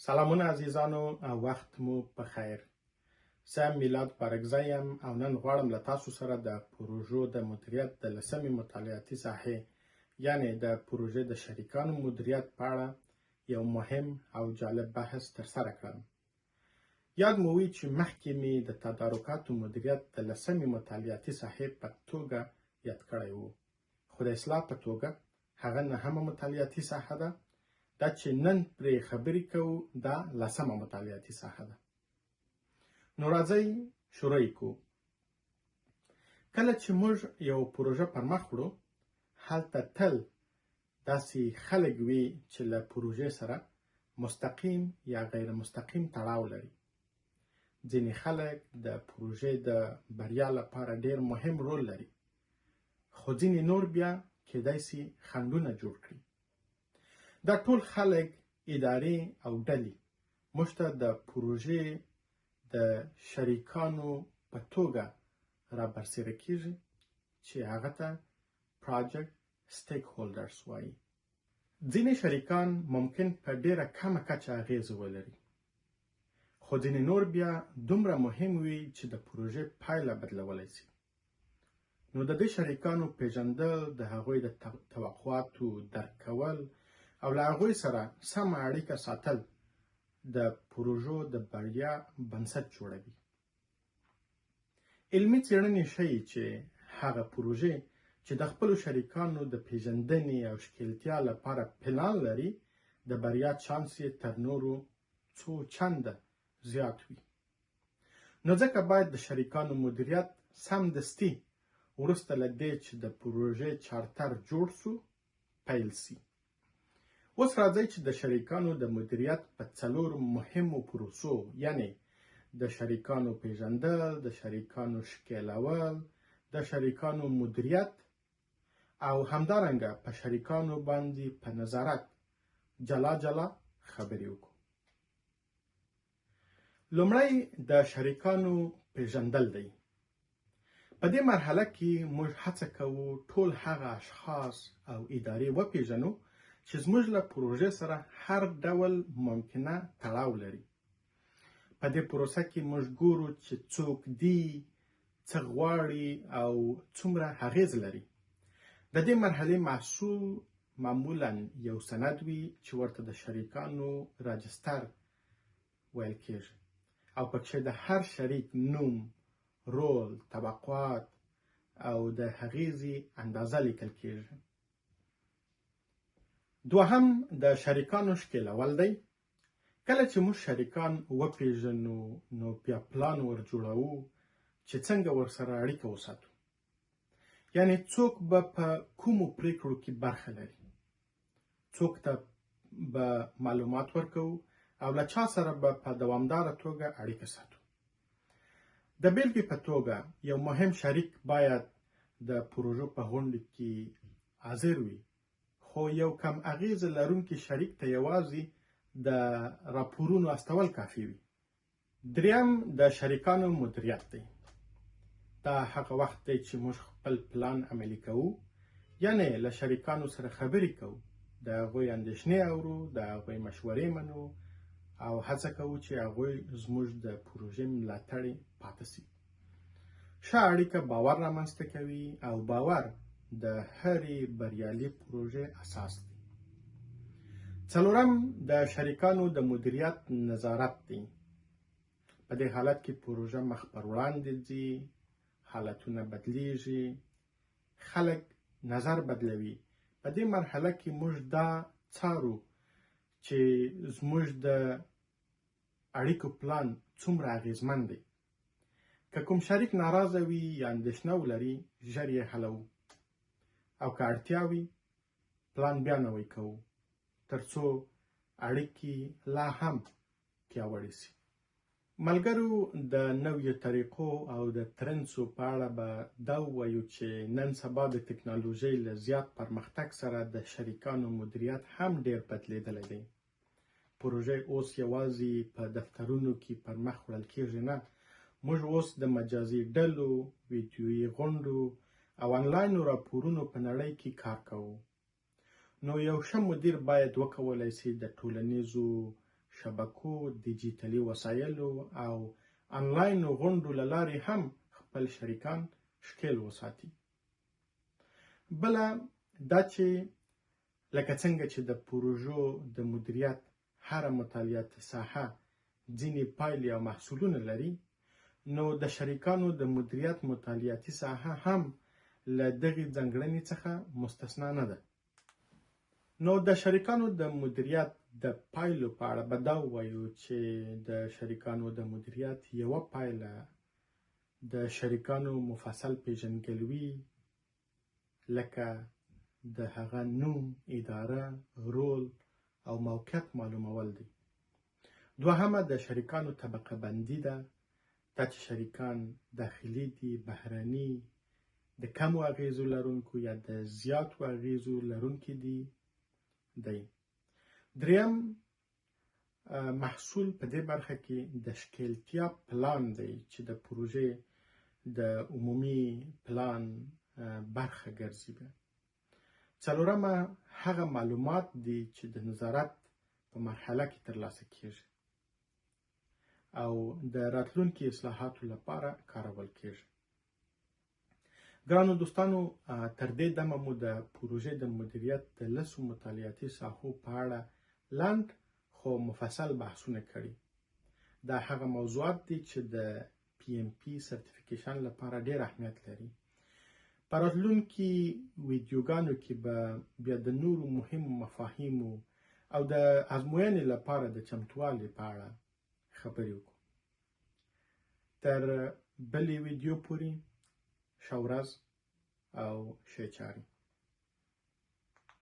سلامونه عزیزانو او وخت مو په خیر. زه میلاد بارکزی یم او نن غواړم له تاسو سره د پروژو د مدیریت د لسمې مطالعاتي ساحې، یعنې د پروژې د شریکانو مدیریت په اړه یو مهم او جالب بحث ترسره کړم. یاد مو وي چې مخکې مې د تدارکاتو مدیریت د لسمې مطالعاتي ساحې په توګه یاد کړی و، خو د اصلاح په توګه هغه نهمه مطالعاتي ساحه ده. دا چې نن پرې خبرې کوو دا لسمه مطالعاتي ساحه ده. نو راځئ شروع یې کړو. کله چې موږ یو پروژه پر مخ وړو، هلته تل داسې خلک وي چې له پروژې سره مستقیم یا غیر مستقیم تړاو لري. ځینې خلک د پروژې د بریا لپاره ډیر مهم رول لري، خو ځینې نور بیا کیدای سي خنډونه جوړ کړي. دا ټول خلک، ادارې او ډلې موږ ته د پروژې د شریکانو په توګه را برسېره کیږي چې هغه ته پراجیکټ سټیک هولډرز وایي. ځینې شریکان ممکن په ډیره کمه کچه اغیزه ولري، خو ځینې نور بیا دومره مهم وي چې د پروژې پایله بدلولی سي. نو د دې شریکانو پیژندل، د هغوی د توقعاتو درک کول او له هغوی سره سمه اړیکه ساتل د پروژو د بریا بنسټ جوړوي. علمي څېړنې ښيي چې هغه پروژې چې د خپلو شریکانو د پیژندنې او ښکېلتیا لپاره پلان لري، د بریا چانس یې تر نورو څو چنده زیات وي. نو ځکه باید د شریکانو مدیریت سمدستي وروسته له دې چې د پروژې چارتر جوړ سو پیل سي. اوس راځئ چې د شریکانو د مدیریت په څلور مهمو پروسو، یعنې د شریکانو پیژندل، د شریکانو ښکېلول، د شریکانو مدیریت او همدارنګه په شریکانو باندې په نظارت جلا جلا خبرې وکړو. لومړی د شریکانو پیژندل دی. په دې مرحله کې موږ هڅه کوو ټول هغه اشخاص او ادارې وپیژنو چې زموږ له پروژې سره هر ډول ممکنه تړاو لري. په دې پروسه کې موږ ګورو چې څوک دي، څه غواړي او څومره اغېز لري. د دې مرحلې محصول معمولا یو سند وي چې ورته د شریکانو راجستر ویل کیږي او پکښې د هر شریک نوم، رول، توقعات او د اغېزې اندازه لیکل کیږي. دوهم د شریکانو ښکېلول دی. کله چې موږ شریکان وپیژنو نو بیا پلان ور جوړوو چې څنګه ورسره اړیکه وساتو، یعنې څوک به په کومو پریکړو کې برخه لري، څوک ته به معلومات ورکوو او له چا سره به په دوامداره توګه اړیکه ساتو. د بیلګې په توګه یو مهم شریک باید د پروژو په غونډو کې حاضر وي، خو یو کم اغیزه لرونکي شریک ته یوازې د راپورونو استول کافي وي. دریم د شریکانو مدیریت دی. دا هغه وخت دی چې موږ خپل پلان عملي کوو، یعنې له شریکانو سره خبرې کوو، د هغوی اندېښنې اورو، د هغوی مشورې منو او هڅه کوو چې هغوی زموږ د پروژې ملاتړي پاتې سي. ښه اړیکه باور رامنځته کوي او باور د هرې بریالي پروژې اساس دی. څلورم د شریکانو د مدیریت نظارت دی. په دې حالت کې پروژه مخ پر وړاندې ځي، حالتونه بدلیږي، خلک نظر بدلوي. په دې مرحله کې موږ دا څارو چې زموږ د اړیکو پلان څومره اغیزمن دی. که کوم شریک ناراضه وي یا اندېښنه ولري، ژر یې حلوو او که اړتیا وي پلان بیا نوی کوو ترڅو اړیکې لا هم پیاوړې سي. ملګرو، د نویو طریقو او د ترنسو په اړه به دا ووایو چې نن سبا د ټکنالوژۍ له زیات پرمختګ سره د شریکانو مدیریت هم ډیر بدلېدلی دی. پروژې اوس یوازې په دفترونو کې پر مخ وړل کیږي نه، موږ اوس د مجازي ډلو، ویډیويي غونډو او انلاین راپورونو په نړۍ کې کار کوو. نو یو ښه مدیر باید وکولای سي د ټولنیزو شبکو، دیجیتلي وسایلو او انلاین غونډو له لارې هم خپل شریکان ښکېل وساتي. بله دا چې لکه څنګه چې د پروژو د مدیریت هره مطالعاتي ساحه ځینې پایلې او محصولونه لري، نو د شریکانو د مدیریت مطالعاتي ساحه هم له دغې ځانګړنې څخه مستثنا نه ده. نو د شریکانو د مدیریت د پایلو په اړه به دا ووایو چې د شریکانو د مدیریت یوه پایله د شریکانو مفصل پیژندګلوي، لکه د هغه نوم، اداره، رول او موقعیت معلومول دي. دوهمه د شریکانو طبقه بندي ده، دا چې شریکان داخلي دي، بهرني، د کمو اغیزو لرونکو یا د زیاتو اغیزو لرونکي دي دی. دریم محصول په دې برخه کې د ښکېلتیا پلان دی چې د پروژې د عمومي پلان برخه ګرځي. بیا څلورمه هغه معلومات دي چې د نظارت په مرحله کې ترلاسه کیږي او د راتلونکي اصلاحاتو لپاره کارول کیږي. ګرانو دوستانو، تر دې دمه مو د پروژې د مدیریت د 10 مطالعاتي ساحو په اړه لنډ خو مفصل بحثونه کړي. دا هغه موضوعات دي چې د PMP certification لپاره ډیر اهمیت لري. په راتلونکي ویډیوګانو کې به بیا د نورو مهمو مفاهیمو او د ازموینې لپاره د چمتووالي په اړه خبرې وکړو. تر بلې ویډیو پورې ښه ورځ او ښې چارې.